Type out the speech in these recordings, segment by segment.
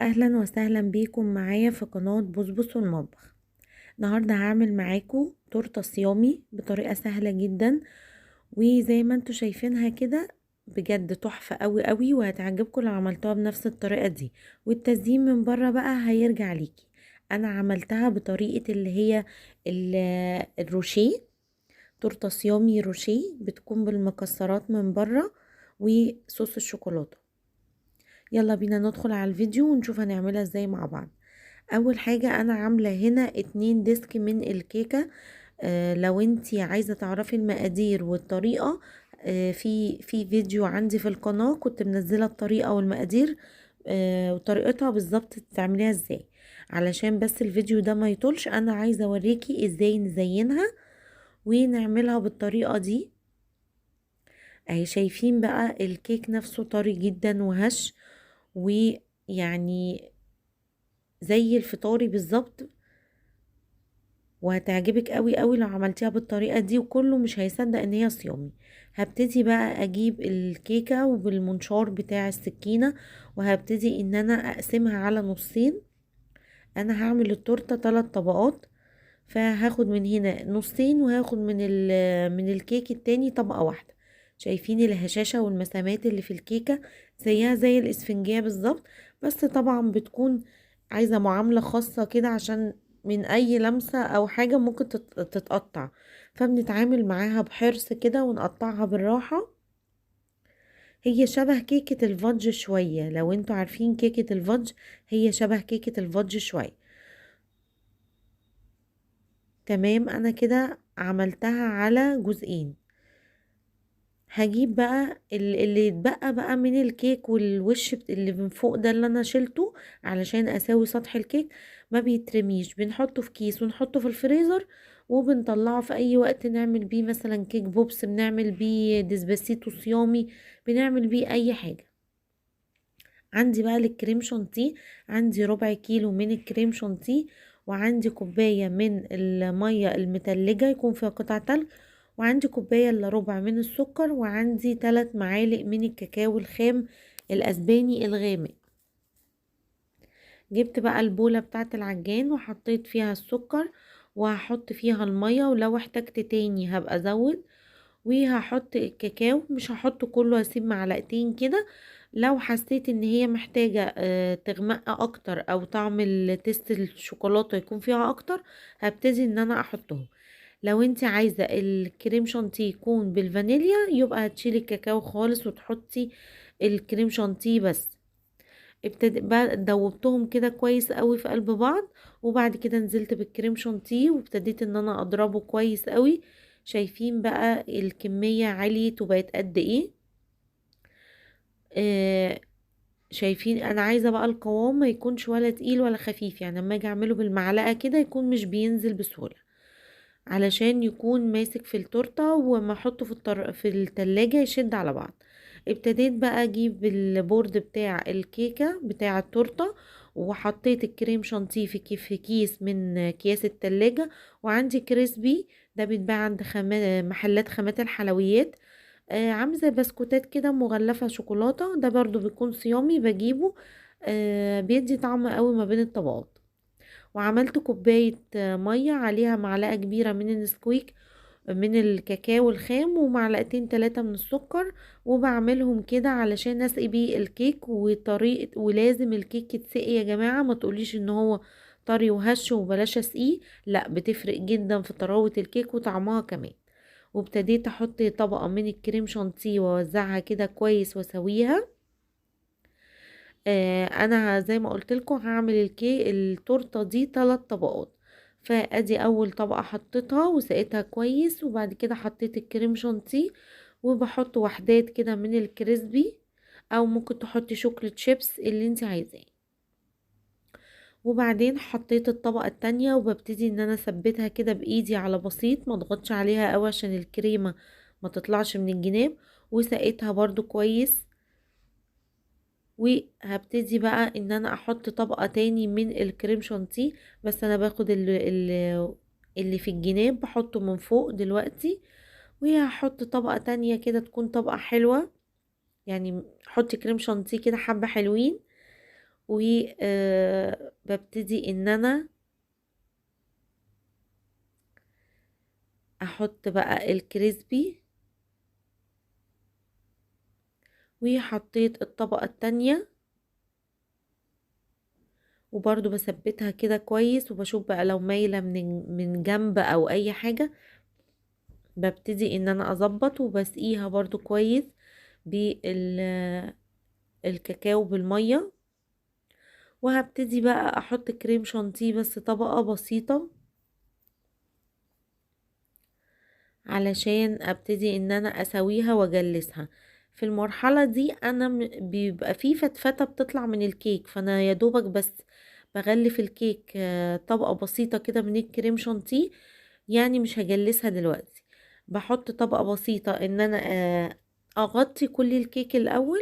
اهلا وسهلا بيكم معايا في قناة بصبص والمطبخ. النهاردة هعمل معاكم تورتة صيامي بطريقة سهلة جدا، وزي ما انتوا شايفينها كده بجد تحفة قوي قوي، وهتعجبكم لو عملتوها بنفس الطريقة دي. والتزيين من بره بقى هيرجع ليكي. انا عملتها بطريقة اللي هي الروشيه، تورتة صيامي روشيه، بتكون بالمكسرات من بره وصوص الشوكولاتة. يلا بينا ندخل على الفيديو ونشوف هنعملها ازاي مع بعض. اول حاجة انا عاملة هنا 2 disc من الكيكة. لو انتي عايزة تعرفي المقادير والطريقة، في فيديو عندي في القناة كنت منزلة الطريقة والمقادير، وطريقتها بالظبط تعمليها ازاي. علشان بس الفيديو ده ما يطولش، انا عايزة اوريكي ازاي نزينها ونعملها بالطريقة دي. اهي شايفين بقى الكيك نفسه طري جدا وهش، ويعني زي الفطاري بالظبط، وهتعجبك قوي قوي لو عملتيها بالطريقة دي، وكله مش هيصدق ان هي صيامي. هبتدي بقى اجيب الكيكة وبالمنشار بتاع السكينة، وهبتدي ان انا اقسمها على نصين. انا هعمل التورتة 3 طبقات، فهاخد من هنا نصين، وهاخد من الكيك التاني طبقة واحدة. شايفين الهشاشة والمسامات اللي في الكيكة زيها زي الاسفنجية بالظبط، بس طبعا بتكون عايزة معاملة خاصة كده، عشان من اي لمسة او حاجة ممكن تتقطع، فبنتعامل معاها بحرص كده ونقطعها بالراحة. هي شبه كيكة ال fudge شوية، لو انتوا عارفين كيكة ال fudge هي شبه كيكة ال fudge شوية. تمام، انا كده عملتها على جزئين. هجيب بقى اللي يتبقى بقى من الكيك والوش اللي من فوق ده اللي انا شلته علشان اساوي سطح الكيك، ما بيترميش، بنحطه في كيس ونحطه في الفريزر، وبنطلعه في اي وقت نعمل بيه مثلا cake pops، بنعمل بيه ديسباسيتو صيامي، بنعمل بيه اي حاجة. عندي بقى الكريم شانتيه، عندي ربع كيلو من الكريم شانتيه، وعندي كوباية من المية المتلجة يكون فيها قطع تلج، وعندي كوباية الا ربع من السكر، وعندي 3 معالق من الكاكاو الخام الاسباني الغامق. جبت بقى البولة بتاعة العجان وحطيت فيها السكر، وهحط فيها المية، ولو احتجت تاني هبقى ازود، وهحط الكاكاو، مش هحطه كله، هسيب معلقتين كده. لو حسيت ان هي محتاجة تغمق اكتر او طعم التست الشوكولاتة يكون فيها اكتر، هبتدي ان انا احطهم. لو انت عايزة الكريم شانتيه يكون بالفانيليا يبقى هتشيلي الكاكاو خالص وتحطي الكريم شانتيه بس. ابتدي بقى دوبتهم كده كويس قوي في قلب بعض، وبعد كده نزلت بالكريم شانتيه وابتديت ان انا اضربه كويس قوي. شايفين بقى الكمية عليت وبقت قد ايه؟ شايفين انا عايزة بقى القوام ما يكونش ولا تقيل ولا خفيف، يعني لما اجي اعمله بالمعلقة كده يكون مش بينزل بسهولة، علشان يكون ماسك في التورتة، وما احطه في التلاجة يشد على بعض. ابتديت بقى اجيب ال board بتاع الكيكة بتاع التورتة، وحطيت الكريم شانتيه في كيس من اكياس التلاجة، وعندي crispy ده بيتباع عند محلات خامات الحلويات، عامل زي بسكوتات كده مغلفة شوكولاتة، ده برضو بيكون صيامي بجيبه، بيدي طعم قوي ما بين الطبقات. وعملت كوباية مية عليها معلقة كبيرة من النسكويك من الكاكاو الخام، ومعلقتين 3 من السكر، وبعملهم كده علشان اسقي بيه الكيك. ولازم الكيك يتسقي يا جماعة، ما تقوليش ان هو طري وهش وبلاش اسقيه، لا بتفرق جدا في طراوة الكيك وطعمها كمان. وابتديت احط طبقة من الكريم شانتيه واوزعها كده كويس واسويها. انا زي ما قلت لكم هعمل التورته دي 3 طبقات، فادي اول طبقه حطيتها وسقيتها كويس، وبعد كده حطيت الكريم شانتيه، وبحط وحدات كده من ال crispy، او ممكن تحطي chocolate chips اللي انت عايزاه. وبعدين حطيت الطبقه التانية، وببتدي ان انا اثبتها كده بايدي على بسيط، ما اضغطش عليها قوي عشان الكريمه ما تطلعش من الجناب، وسقيتها برضو كويس. وهبتدي بقى ان انا احط طبقة تاني من الكريم شانتيه، بس انا باخد اللي في الجناب بحطه من فوق دلوقتي، وهحط طبقة تانية كده تكون طبقة حلوة، يعني حطي كريم شانتيه كده حبة حلوين. وببتدي ان انا احط بقى ال crispy، وحطيت الطبقة التانية، وبرضو بثبتها كده كويس، وبشوف بقى لو مايلة من جنب او اي حاجة ببتدي ان انا اظبط، وبسقيها برضو كويس بالكاكاو بالمية. وهبتدي بقى احط كريم شانتيه بس طبقة بسيطة علشان ابتدي ان انا اسويها واجلسها. في المرحلة دي انا بيبقى في فتفتة بتطلع من الكيك، فانا يا دوبك بس بغلف الكيك طبقة بسيطة كده من الكريم شانتيه، يعني مش هجلسها دلوقتي. بحط طبقة بسيطة ان انا اغطي كل الكيك الاول،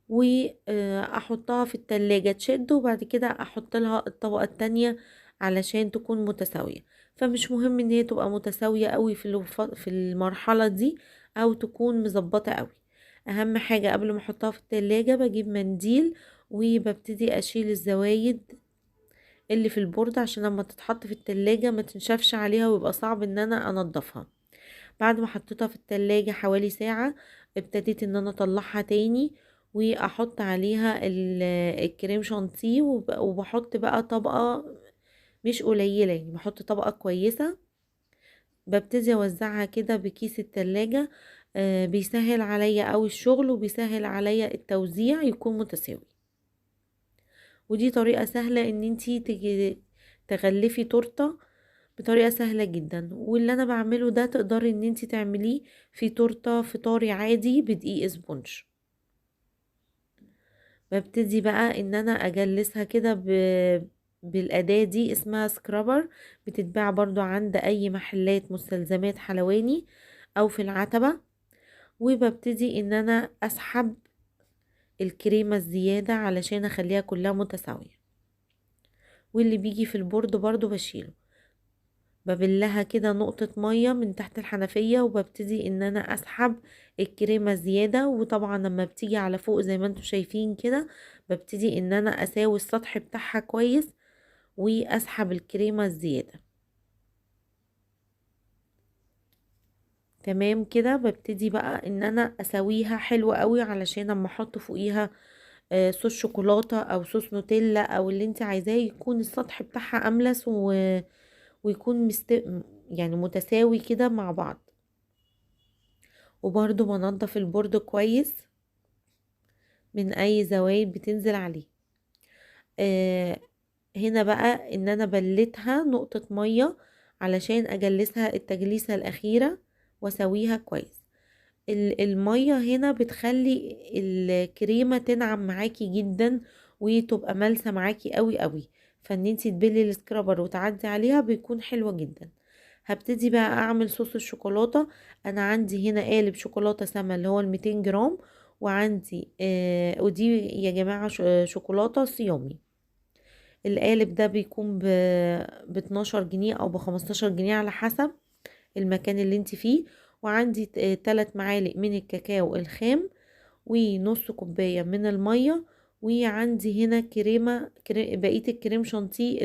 واحطها في التلاجة تشد، وبعد كده احط لها الطبقة التانية علشان تكون متساوية. فمش مهم ان هي تبقى متساوية قوي في المرحلة دي او تكون مظبطة قوي. اهم حاجة قبل ما احطها في التلاجة بجيب منديل وببتدي اشيل الزوايد اللي في البورد عشان لما تتحط في التلاجة ما تنشفش عليها ويبقى صعب ان انا انضفها. بعد ما حطيتها في التلاجة حوالي ساعة ابتديت ان انا اطلعها تاني واحط عليها الكريم شانتيه، وبحط بقى طبقة مش قليلة، يعني بحط طبقة كويسة. ببتدي اوزعها كده بكيس التلاجة، بيسهل عليا قوي الشغل وبيسهل عليا التوزيع يكون متساوي. ودي طريقة سهلة ان انتي تغلفي تورتة بطريقة سهلة جدا. واللي انا بعمله ده تقدري ان انتي تعمليه في تورتة فطاري عادي بدقيق sponge. ببتدي بقى ان انا اجلسها كده بالاداة دي اسمها scraper، بتتباع برضو عند اي محلات مستلزمات حلواني او في العتبة. وببتدي ان انا اسحب الكريمة الزيادة علشان اخليها كلها متساوية، واللي بيجي في ال board برضو بشيله. ببلها كده نقطة مية من تحت الحنفية وببتدي ان انا اسحب الكريمة زيادة. وطبعا لما بتيجي على فوق زي ما انتم شايفين كده ببتدي ان انا اساوي السطح بتاعها كويس واسحب الكريمة الزيادة. تمام كده. ببتدي بقى ان انا اسويها حلو قوي علشان اما احط فوقيها صوص شوكولاتة او صوص نوتيلا او اللي انت عايزاه يكون السطح بتاعها املس ويكون متساوي كده مع بعض. وبرده بنضف ال board كويس من اي زوايد بتنزل عليه. هنا بقى ان انا بلتها نقطة مية علشان اجلسها التجليسة الاخيرة واسويها كويس. المية هنا بتخلي الكريمة تنعم معاكي جدا وتبقى ملسة معاكي قوي قوي، فان انتي تبلي ال scraper وتعدي عليها بيكون حلوة جدا. هبتدي بقى اعمل صوص الشوكولاتة. انا عندي هنا قالب شوكولاتة سما اللي هو الميتين جرام، وعندي ودي يا جماعة شوكولاتة صيامي. القالب ده بيكون باتناشر جنيه او بخمستاشر جنيه على حسب المكان اللي انت فيه. وعندي 3 معالق من الكاكاو الخام ونص كوباية من المية، وعندي هنا بقية الكريم شانتيه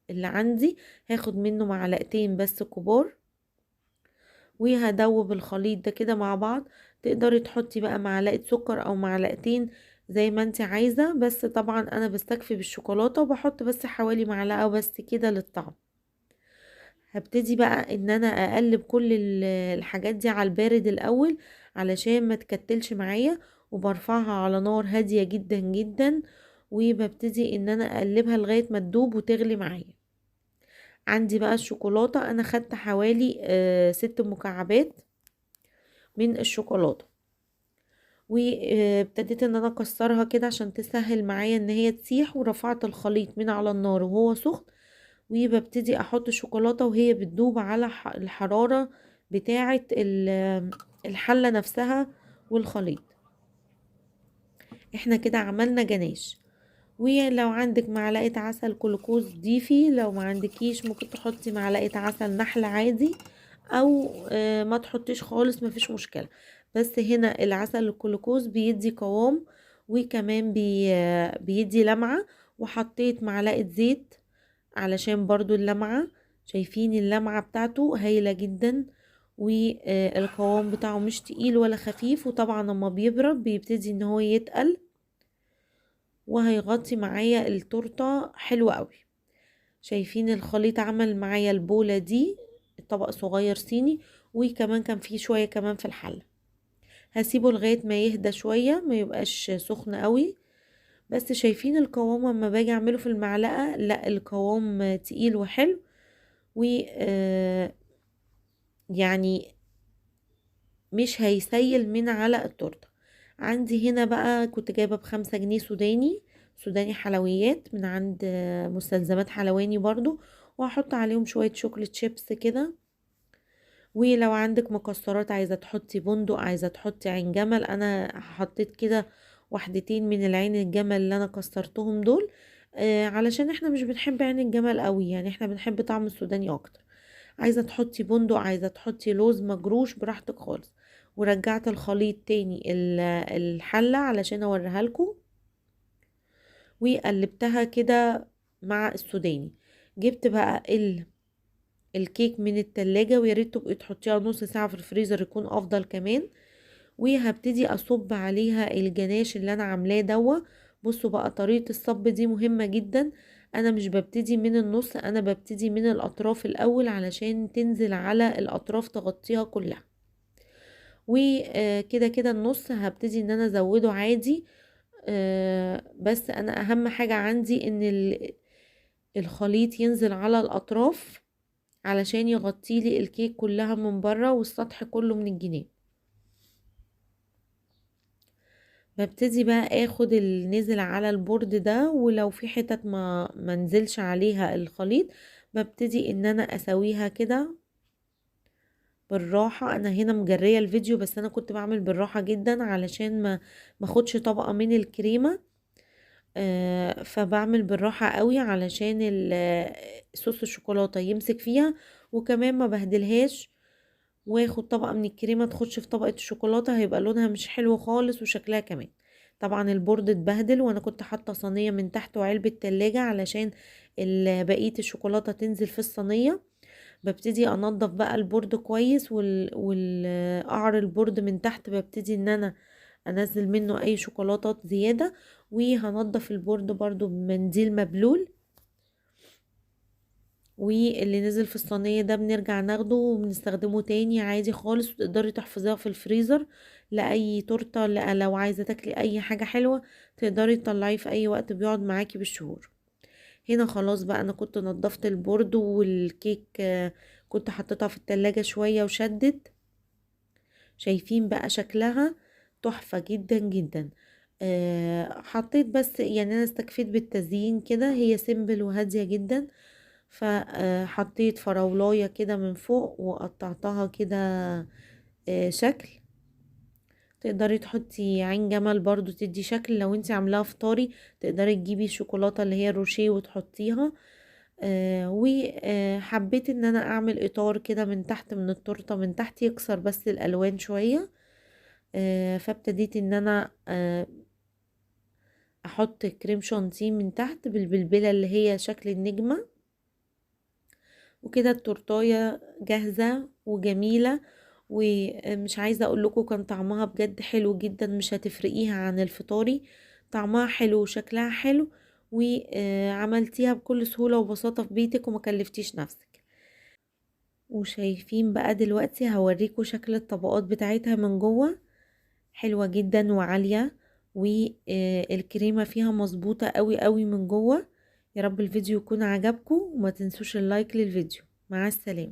اللي عندي هاخد منه معلقتين بس كبار، وهدوب الخليط ده كده مع بعض. تقدري تحطي بقى معلقة سكر او معلقتين زي ما انت عايزة، بس طبعا انا بستكفي بالشوكولاتة وبحط بس حوالي معلقة بس كده للطعم. هبتدي بقى ان انا اقلب كل الحاجات دي على البارد الاول علشان ما تكتلش معايا، وبرفعها على نار هادية جدا جدا، وببتدي ان انا اقلبها لغاية ما تدوب وتغلي معايا. عندي بقى الشوكولاتة، انا خدت حوالي 6 مكعبات من الشوكولاتة، وابتديت ان انا اكسرها كده عشان تسهل معايا ان هي تسيح، ورفعت الخليط من على النار وهو سخن، وببتدي احط الشوكولاتة وهي بتدوب على الحرارة بتاعة الحلة نفسها والخليط. احنا كده عملنا جناش. ولو عندك معلقة عسل كلوكوز ضيفي، لو ما عندكيش ممكن تحطي معلقة عسل نحل عادي، او ما تحطيش خالص مفيش مشكلة. بس هنا العسل الكلوكوز بيدي قوام وكمان بيدي لمعة. وحطيت معلقة زيت علشان برضو اللمعة. شايفين اللمعة بتاعته هايلة جدا، والقوام بتاعه مش تقيل ولا خفيف، وطبعا لما بيبرد بيبتدي ان هو يتقل، وهيغطي معايا التورتة حلو قوي. شايفين الخليط عمل معايا البولة دي، طبق صغير صيني، وكمان كان فيه شوية كمان في الحلة. هسيبه لغاية ما يهدى شوية، ما يبقاش سخن قوي. بس شايفين القوام اما باجي اعمله في المعلقة، لا القوام تقيل وحلو، و يعني مش هيسيل من على التورتة. عندي هنا بقى كنت جايبة ب5 جنيه سوداني، سوداني حلويات من عند مستلزمات حلواني برضو، وهحط عليهم شوية chocolate chips كده. ولو عندك مكسرات، عايزة تحطي بندق، عايزة تحطي عين جمل، انا حطيت كده واحدتين من العين الجمل اللي انا كسرتهم دول، علشان احنا مش بنحب عين الجمل قوي، يعني احنا بنحب طعم السوداني اكتر. عايزة تحطي بندق، عايزة تحطي لوز مجروش، براحتك خالص. ورجعت الخليط تاني الحلة علشان اوريها لكم، وقلبتها كده مع السوداني. جبت بقى الكيك من التلاجة، ويا ريت تبقي تحطيها نص ساعة في الفريزر يكون افضل كمان. وهبتدي اصب عليها الجناش اللي انا عاملاه دوا. بصوا بقى طريقة الصب دي مهمة جدا، انا مش ببتدي من النص، انا ببتدي من الاطراف الاول علشان تنزل على الاطراف تغطيها كلها. وكده كده النص هبتدي ان انا ازوده عادي، بس انا اهم حاجة عندي ان الخليط ينزل على الاطراف علشان يغطي لي الكيك كلها من بره والسطح كله من الجناب. ببتدي بقى اخد اللي نزل على ال board ده، ولو في حتت ما نزلش عليها الخليط ببتدي ان انا اسويها كده بالراحة. انا هنا مجرية الفيديو، بس انا كنت بعمل بالراحة جدا علشان ما اخدش طبقة من الكريمة، فبعمل بالراحة قوي علشان صوص الشوكولاتة يمسك فيها، وكمان ما بهدلهاش واخد طبقة من الكريمة تخش في طبقة الشوكولاتة، هيبقى لونها مش حلو خالص وشكلها كمان. طبعا ال board اتبهدل، وانا كنت حاطة صينية من تحت وعلبة تلاجة علشان بقية الشوكولاتة تنزل في الصينية. ببتدي انضف بقى ال board كويس، والقعر ال board من تحت ببتدي ان انا انزل منه اي شوكولاتات زيادة. وهنضف ال board برضو بمنديل مبلول، واللي نزل في الصينية ده بنرجع ناخده وبنستخدمه تاني عادي خالص، وتقدري تحفظيها في الفريزر لأي تورتة، لا لو عايزة تاكلي أي حاجة حلوة تقدري تطلعيه في أي وقت، بيقعد معاكي بالشهور. هنا خلاص بقى أنا كنت نضفت ال board والكيك، كنت حطيتها في التلاجة شوية وشدت. شايفين بقى شكلها تحفة جدا جدا. حطيت بس أنا استكفيت بالتزيين كده، هي simple وهادية جدا. فحطيت فراولاية كده من فوق وقطعتها كده، شكل. تقدري تحطي عين جمل برضو تدي شكل، لو انتي عاملاها فطاري تقدري تجيبي الشوكولاتة اللي هي الروشيه وتحطيها. وحبيت ان انا اعمل اطار كده من تحت من التورتة من تحت يكسر بس الالوان شوية. فابتديت ان انا احط كريم شانتيه من تحت بالبلبلة اللي هي شكل النجمة. وكده التورتاية جاهزة وجميلة، ومش عايزة اقول لكم كان طعمها بجد حلو جدا، مش هتفرقيها عن الفطاري، طعمها حلو وشكلها حلو، وعملتيها بكل سهولة وبساطة في بيتك وما كلفتيش نفسك. وشايفين بقى دلوقتي هوريكم شكل الطبقات بتاعتها من جوه، حلوة جدا وعالية، والكريمة فيها مظبوطة قوي قوي من جوه. يا رب الفيديو يكون عجبكم، وما تنسوش اللايك للفيديو. مع السلامة.